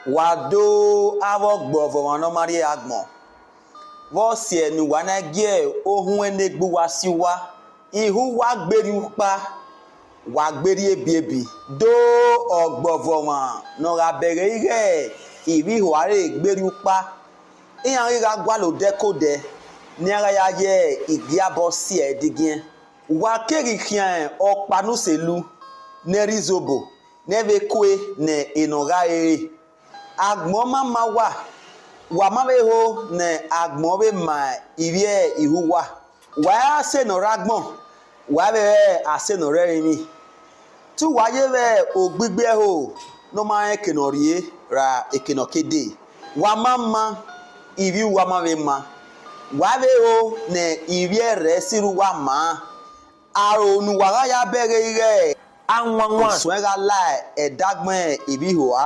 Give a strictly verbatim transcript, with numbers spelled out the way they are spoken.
Wa do a vwọ gbe ọvwọnvwọn nọ ma rhie agbọn. Vwọ siẹ nu wa na djẹ ohun ene gbe uwa si uwa, ihu wa gberi ukpa, wa gberi ebiebi. Do ọgbọvwọnvwọn nọ gha bẹghe ighẹ ivwighoa re gberi ukpa, iran ghi gha gualọ odẹ kodẹ, ne a gha ya yẹ igiabọ siẹ ẹdigiẹn. Wa ke ghi khian ọkpa nẹ uselu, nẹ ẹrizobo, nẹ ẹvwe kue nẹ enọ gha rere. Agbọn ọmama wa, wa ma vwe ho nẹ agbọn vwe ma ivwiẹ iruwa. Wa hẹ asenọ rẹ agbọn, wa vwẹ hẹ asenọ rẹ ẹrinmi. Te uwa je vwẹ ogbigbi ẹho nọ ma rẹ ekenọrie ra ekenọkede. Wa ma ma, ivwi uwa ma vwe ma. Wa vwe ho nẹ ivwiẹ rẹ siri uwa ma-a. Aro nu wa gha ya bẹghe ighẹ awanwan, osuẹn gha la ẹdagbọn ivwigho-a,